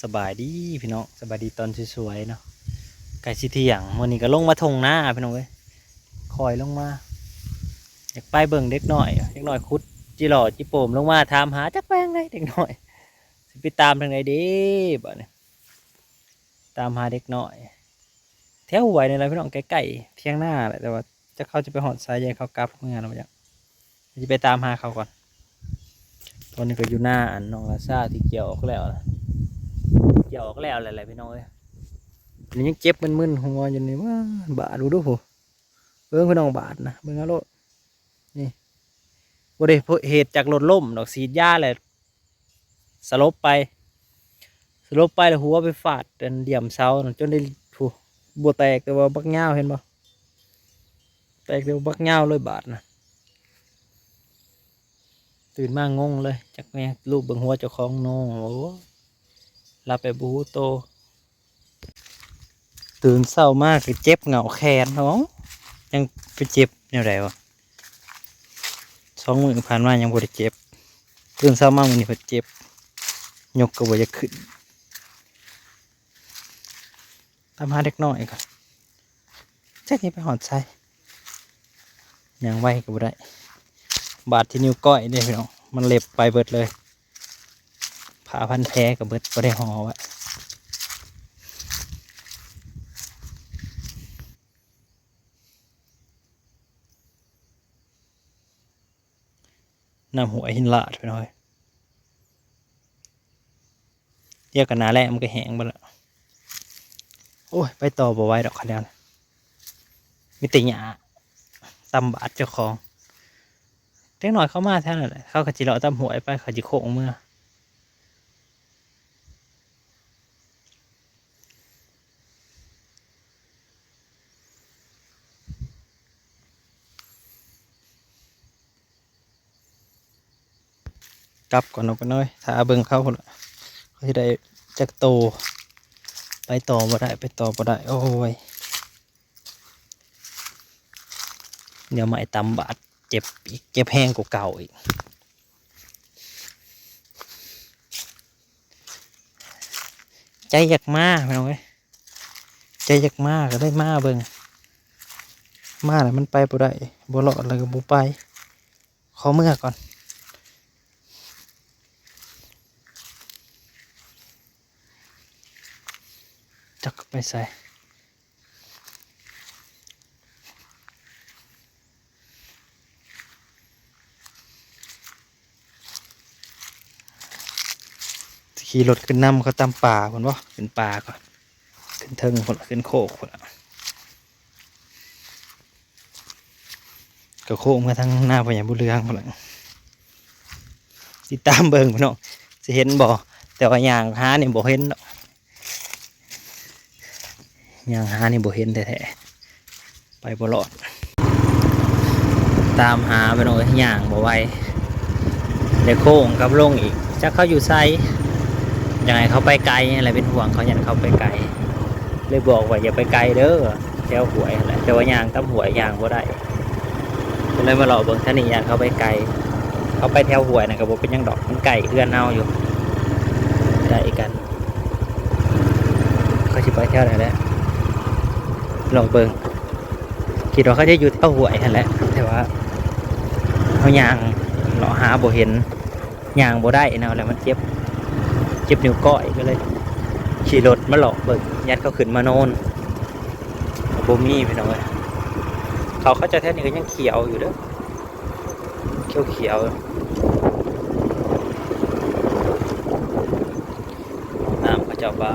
ສະບາຍດີພີ່ນ້ອງ ສະບາຍດີຕອນສວຍໆເນາະ ໃກ້ຊິທ່ຽງ. ມື້ນີ້ກໍລົງມາທົ່ງນາພີ່ນ້ອງເອີຍ ຄ່ອຍລົງມາ ຢາກໄປເບິ່ງເດັກນ້ອຍ ເດັກນ້ອຍຂຸດຈີຫຼໍ່ຈີໂປ່ມລົງມາ ຖາມຫາຈັກໄປທາງໃດເດັກນ້ອຍ ຊິໄປຕາມທາງໃດເດ້ບາດນີ້. ຕາມຫາເດັກນ້ອຍແຖວຫ້ວຍນີ້ແຫຼະພີ່ນ້ອງ ໃກ້ໆຖຽງນາແຫຼະ ແຕ່ວ່າຈັກເຂົາຈະໄປຮອດໃສ ຢ້ານເຂົາກັບເມືອແລ້ວບໍ່ຈັກ. ຊິໄປຕາມຫາເຂົາກ່ອນ. ຕອນນີ້ກໍຢູ່ນາອັນນ້ອງລາຊາທີ່ກ່ຽວອອກແລ້ວ ກ່ຽວອອກແລ້ວແຫຼະພີ່ນ້ອງເອີຍ. ນີ້ຍັງເຈັບມຶນໆຫົວຢູ່ນີ້ ວ້າ ບາດດູດູພຸ້ນ ເບິ່ງພີ່ນ້ອງ ບາດນະ ເບິ່ງເອົາໂລດ. ນີ້ ບໍ່ໄດ້ເຫດຈາກລົດລົ້ມດອກ ສີດຢາແຫຼະ ສະຫຼົບໄປ ສະຫຼົບໄປແລ້ວຫົວໄປຟາດອັນດ້ຽມເສົານັ້ນ ຈົນໄດ້ ໂອ້ ບໍ່ແຕກ ແຕ່ວ່າບັກຍາວ ເຫັນບໍ່ ແຕກແຕ່ວ່າບັກຍາວເລີຍບາດນະ. ຕື່ນມາງົງເລີຍ ຈັກແມ່ນລູບເບິ່ງຫົວເຈົ້າຂອງໂນ ໂອ້ ຫຼັບໄປບໍ່ຮູ້ໂຕ. ຕື່ນເຊົ້າມາຄືເຈັບເຫງົ້າແຂນ ເອົ້າ ຍັງໄປເຈັບແນວໃດວະ? ສອງມື້ຜ່ານມາຍັງບໍ່ໄດ້ເຈັບ ຕື່ນເຊົ້າມາມື້ນີ້ພັດເຈັບ ຍົກກໍບໍ່ຢາກຂຶ້ນ. ຕາມຫາເດັກນ້ອຍກ່ອນ ຈັກຊິໄປຮອດໃສ ຍ່າງໄວກໍບໍ່ໄດ້ ບາດທີ່ນິ້ວກ້ອຍເດ້ພີ່ນ້ອງ ມັນເລັບໄປເບິດເລີຍ. ຜ້າພັນແຜກໍເບິດ ບໍ່ໄດ້ຫໍ່ໄວ້. ນ້ຳຫ້ວຍຫີນລາດພີ່ນ້ອງເອີຍ ດຽວກໍໜ້າແລ້ງ ມັນກໍແຫ້ງເບິດລະ. ໂອ້ຍ ໄປຕໍ່ບໍ່ໄຫວດອກຄັນແນວນີ້ ມີແຕ່ຫຍ້າຕຳບາດເຈົ້າຂອງ. ເດັກນ້ອຍເຂົາມາແຖວນັ້ນແຫຼະ ເຂົາກໍຊິເລາະຕາມຫ້ວຍໄປ ເຂົາຊິໂຄ້ງເມືອ. ກັບກ່ອນເນາະ ໄປໜ້ອຍ ຖ້າເບິ່ງເຂົາພຸ້ນລະ ເຂົາຊິໄດ້ຈັກໂຕ. ໄປຕໍ່ບໍ່ໄດ້ ໄປຕໍ່ບໍ່ໄດ້ ໂອ້ຍ. ດຽວໄມ້ຕຳບາດ ເຈັບອີກ ເຈັບແຮງກວ່າເກົ່າອີກ. ໃຈຢາກມາພີ່ນ້ອງເອີຍ ໃຈຢາກມາກໍໄດ້ມາເບິ່ງ ມາແລ້ວມັນໄປບໍ່ໄດ້ ບໍ່ລອດແລ້ວກໍບໍ່ໄປ ຂໍເມືອກ່ອນ. ຈັກໄປໃສ ຂີ່ລົດຂຶ້ນນຳເຂົາຕຳປ່າພຸ້ນບໍ ຂຶ້ນປ່າກ່ອນ ຂຶ້ນເທິງພຸ້ນລະ ຂຶ້ນໂຄກພຸ້ນລະ. ກໍໂຄ້ງມາທາງໜ້າພໍ່ໃຫຍ່ບຸນເຮືອງພຸ້ນລະ ຕິດຕາມເບິ່ງພີ່ນ້ອງ ຊິເຫັນບໍ່ ແຕ່ວ່າຍ່າງຫານີ້ບໍ່ເຫັນດອກ ຍ່າງຫານີ້ບໍ່ເຫັນແທ້ໆ ໄປບໍ່ລອດ. ຕາມຫາພີ່ນ້ອງເອີຍ ຍ່າງບໍ່ໄຫວ ໄດ້ໂຄ້ງກັບລົງອີກ ຈັກເຂົາຢູ່ໃສ ຢາກໃຫ້ເຂົາໄປໄກຫັ້ນແຫຼະ ເປັນຫ່ວງເຂົາ ຢ້ານເຂົາໄປໄກ ເລີຍບອກວ່າຢ່າໄປໄກເດີ ແຖວຫ້ວຍຫັ້ນແຫຼະ ແຕ່ວ່າຍ່າງຕາມຫ້ວຍຍ່າງບໍ່ໄດ້ ກໍເລີຍມາເລາະເບິ່ງທາງນີ້ ຢ້ານເຂົາໄປໄກ ເຂົາໄປແຖວຫ້ວຍນັ້ນກໍບໍ່ເປັນຫຍັງດອກ ມັນໃກ້ເຮືອນເຮົາຢູ່ ໃກ້ກັນ ເຂົາຊິໄປແຖວໃດແຫຼະ ລອງເບິ່ງ ຄິດວ່າເຂົາຈະຢູ່ແຖວຫ້ວຍຫັ້ນແຫຼະ ແຕ່ວ່າເຮົາຍ່າງເລາະຫາບໍ່ເຫັນ ຍ່າງບໍ່ໄດ້ນະ ແລ້ວມັນເຈັບ ເຈັບນິ້ວກ້ອຍ ກໍເລີຍຂີ່ລົດມາເລາະເບິ່ງ ຢ້ານເຂົາຂຶ້ນມານອນ ບໍ່ມີພີ່ນ້ອງເອີຍ. ເຂົາ ເຂົາເຈົ້າແຖວນີ້ກໍຍັງຂຽວຢູ່ເດີ ຂຽວໆ ນ້ຳເຂົາເຈົ້າ ປາ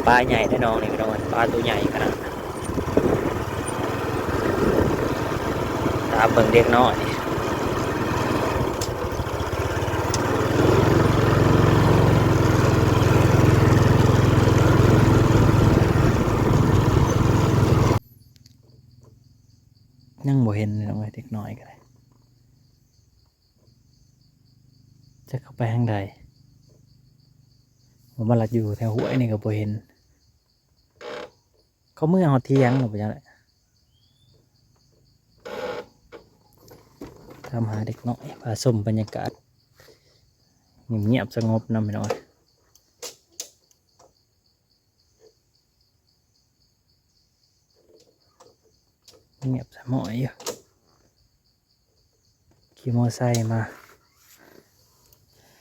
ປາໃຫຍ່ເດ້ນ້ອງນີ້ພີ່ນ້ອງເອີຍ ປາໂຕໃຫຍ່ຂະໜາດ ຕາມເບິ່ງເດັກນ້ອຍ ຍັງບໍ່ເຫັນພີ່ນ້ອງເອີຍ ເດັກນ້ອຍກໍໄດ້ ຈັກເຂົາໄປທາງໃດ ວ່າມັນລັດຢູ່ແຖວຫ້ວຍນີ້ກໍບໍ່ເຫັນ ເຂົາເມືອຮອດຖຽງແລ້ວບໍ່ຈັກແຫຼະ. ຕາມຫາເດັກນ້ອຍ ພາຊົມບັນຍາກາດງຽບສະຫງົບນຳພີ່ນ້ອງ. ງຽບສະໝ້ອຍຢູ່ ຂີ່ມໍໄຊມາ.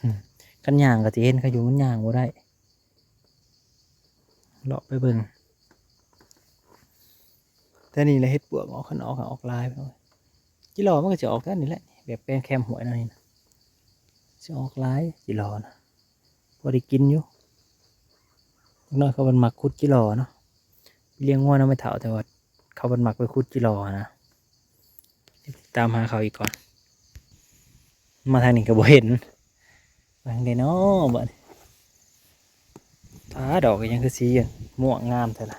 ອືມ ຄັນຍ່າງກໍຊິເຫັນເຂົາຢູ່ ມັນຍ່າງບໍ່ໄດ້. ເລາະໄປເບິ່ງ ແຖວນີ້ແຫຼະເຫັດປວກອອກ ຄັນອອກກໍອອກຫຼາຍ. ຈີ່ຫຼໍ່ມັນກໍຊິອອກແຖວນີ້ແຫຼະ ແບບແປງແຄມຫ້ວຍແນວນີ້ນະ ຊິອອກຫຼາຍຈີ່ຫຼໍ່ນະ. ພໍໄດ້ກິນຢູ່ ເດັກນ້ອຍເຂົາມັນມັກຂຸດຈີ່ຫຼໍ່ເນາະ ໄປລ້ຽງງົວນຳແມ່ເຖົ້າ ແຕ່ວ່າເຂົາມັນມັກໄປຂຸດຈີ່ຫຼໍ່ນະ. ຕາມຫາເຂົາອີກກ່ອນ ມາທາງນີ້ກໍບໍ່ເຫັນ ໄປທາງໃດເນາະບັດນີ້. ອ້າ ດອກຫຍັງຄືສີມ່ວງງາມແທ້ລະ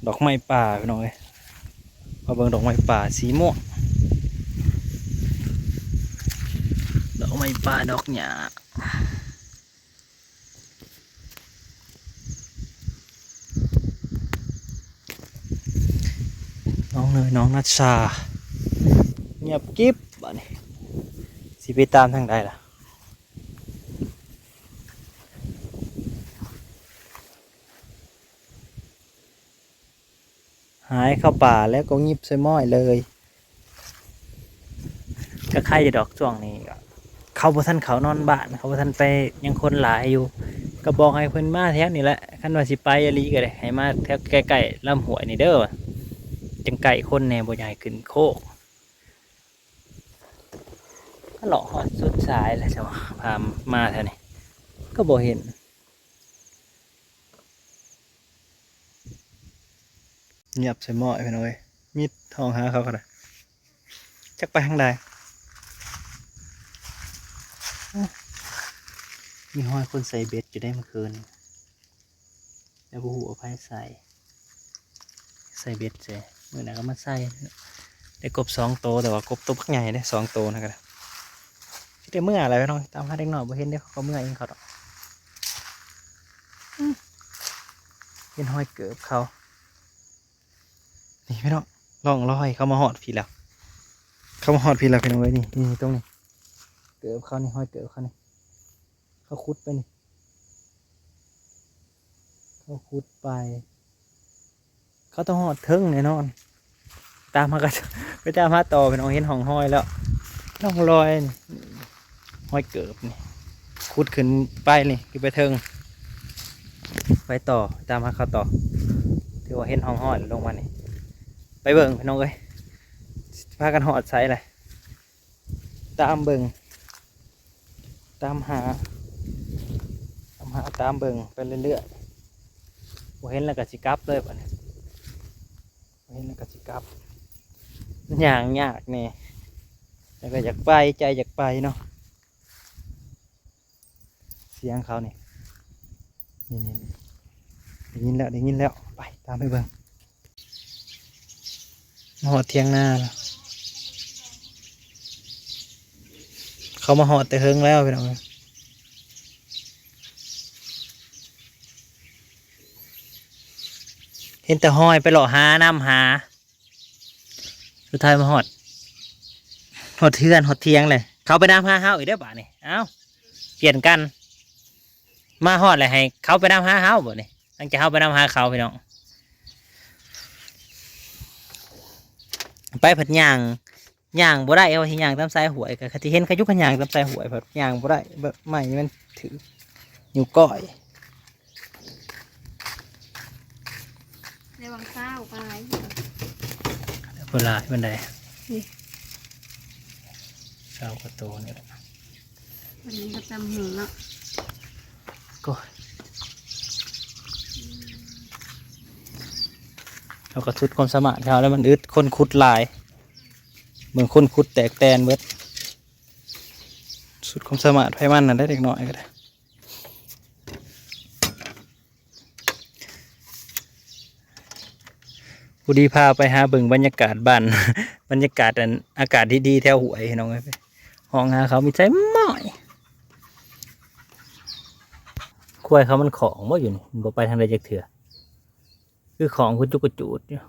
ດອກໄມ້ປ່າພີ່ນ້ອງເອີຍ. ມາເບິ່ງດອກໄມ້ປ່າສີມ່ວງ ດອກໄມ້ປ່າ ດອກຫຍ້າ ນ້ອງເນີຍ ນ້ອງນັດຊາ ງຽບກິບ. ບາດນີ້ຊິໄປຕາມທາງໃດລະ? ຫາຍເຂົ້າປ່າແລ້ວກໍງຽບສະໝ້ອຍເລີຍ. ກໍໄຄຢູ່ດອກ ຊ່ວງນີ້ກໍເຂົາບໍ່ທັນເຂົ້ານອນບ້ານ ເຂົາບໍ່ທັນໄປ ຍັງຄົນຫຼາຍຢູ່. ກໍບອກໃຫ້ເພິ່ນມາແຖວນີ້ແຫຼະ ຄັນວ່າຊິໄປອີ່ຫຼີກໍໄດ້ ໃຫ້ມາແຖວໃກ້ໆລຳຫ້ວຍນີ້ເດີ ຈັ່ງໃກ້ຄົນແດ່ ບໍ່ຢາກໃຫ້ຂຶ້ນໂຄກ. ກໍເລາະຮອດສຸດສາຍແລ້ວ ຈະພາມາແຖວນີ້ກໍບໍ່ເຫັນ. ງຽບໃສ່ໝ້ອຍພີ່ນ້ອງເອີຍ ມິດ ຮ້ອງຫາເຂົາກໍໄດ້ ຈັກໄປທາງໃດ. ໂອ້ ມີຮອຍຄົນໃສ່ເບັດຢູ່ໃດ໋ມື້ຄືນນີ້ ແຕ່ບໍ່ຮູ້ວ່າໃຜໃສ່ ໃສ່ເບັດໃສ່ ມື້ໜ້າກໍມາໃສ່. ໄດ້ກົບສອງໂຕ ແຕ່ວ່າກົບໂຕບັກໃຫຍ່ເດ້ ສອງໂຕນັ້ນກໍໄດ້. ຊິໄດ້ເມືອແລ້ວພີ່ນ້ອງ ຕາມຫາເດັກນ້ອຍບໍ່ເຫັນເດ້ ເຂົາກໍເມືອເອງເຂົາດອກ. ອືມ ເຫັນຮອຍເກີບເຂົາ ນີ້ພີ່ນ້ອງ ຮ່ອງຮອຍເຂົາມາຮອດພີ້ແລ້ວ ເຂົາມາຮອດພີ້ແລ້ວພີ່ນ້ອງເອີຍ. ນີ້ ນີ້ ຕົງນີ້ ເກີບເຂົານີ້ ຮອຍເກີບເຂົານີ້ ເຂົາຂຸດໄປນີ້ ເຂົາຂຸດໄປ ເຂົາຕ້ອງຮອດເທິງແນ່ນອນ. ຕາມຫາກັນ ໄປຕາມຫາຕໍ່ພີ່ນ້ອງ ເຫັນຮ່ອງຮອຍແລ້ວ ຮ່ອງຮອຍນີ້ ຮອຍເກີບນີ້ ຂຸດຂຶ້ນໄປນີ້ ຂຶ້ນໄປເທິງ ໄປຕໍ່ ຕາມຫາເຂົາຕໍ່. ຖືວ່າເຫັນຮ່ອງຮອຍລົງມານີ້ ໄປເບິ່ງພີ່ນ້ອງເອີຍ ຊິພາກັນຮອດໃສແຫຼະ. ຕາມເບິ່ງ ຕາມຫາ ຕາມຫາ ຕາມເບິ່ງໄປເລື້ອຍໆ ບໍ່ເຫັນແລ້ວກໍຊິກັບເລີຍບັດນີ້ ບໍ່ເຫັນແລ້ວກໍຊິກັບ. ມັນຍ່າງຍາກແດ່ ແຕ່ກໍຢາກໄປ ໃຈຢາກໄປເນາະ. ສຽງເຂົານີ້ ນີ້ໆໆ ໄດ້ຍິນແລ້ວ ໄດ້ຍິນແລ້ວ ໄປ ຕາມໄປເບິ່ງ. ມາຮອດຖຽງນາແລ້ວ ເຂົາມາຮອດແຕ່ເຫິງແລ້ວພີ່ນ້ອງເອີຍ ເຫັນແຕ່ຮອຍໄປເລາະຫານຳຫາ. ສຸດທ້າຍມາຮອດ ຮອດເຮືອນຮອດຖຽງເລີຍ ເຂົາໄປນຳຫາເຮົາອີກເດີບາດນີ້. ເອົ້າ ປ່ຽນກັນ ມາຮອດແລ້ວໃຫ້ເຂົາໄປນຳຫາເຮົາບາດນີ້ ຫຼັງຈາກເຮົາໄປນຳຫາເຂົາພີ່ນ້ອງ ໄປພັດຍ່າງ ຍ່າງບໍ່ໄດ້ ເຮົາຊິຍ່າງຕາມຊາຍຫ້ວຍ ກໍທີ່ເຫັນເຂົາຢູ່ ກໍຍ່າງຕາມຊາຍຫ້ວຍ ພັດຍ່າງບໍ່ໄດ້ ໄມ້ມັນຖືກ ນິ້ວກ້ອຍ ໄດ້ຫວ່າງຊາວປາຍ ບໍ່ຫຼາຍປານໃດ ນີ້ ຊາວກວ່າໂຕນີ້ແຫຼະ ມັນກໍຈຳຫູເນາະ ໂອ້ຍ ເຮົາກໍສຸດຄວາມສາມາດເຮົາແລ້ວ ມັນອຶດ ຄົນຂຸດຫຼາຍ ເບິ່ງຄົນຂຸດແຕກແຕນເບິດ ສຸດຄວາມສາມາດໃຜມັນນັ້ນແຫຼະ ເດັກນ້ອຍກໍໄດ້. ຜູ້ດີພາໄປຫາເບິ່ງບັນຍາກາດບ້ານ ບັນຍາກາດອັນ ອາກາດດີໆ ແຖວຫ້ວຍ ພີ່ນ້ອງເອີຍ ຮ້ອງຫາເຂົາ ມີໃສ່ໝ້ອຍ ຄວາຍເຂົາມັນຂອງບໍ່ຢູ່ນີ້ ມັນບໍ່ໄປທາງໃດຈັກເທື່ອ ຄືຂອງຄືຈຸກກະຈູດຢູ່.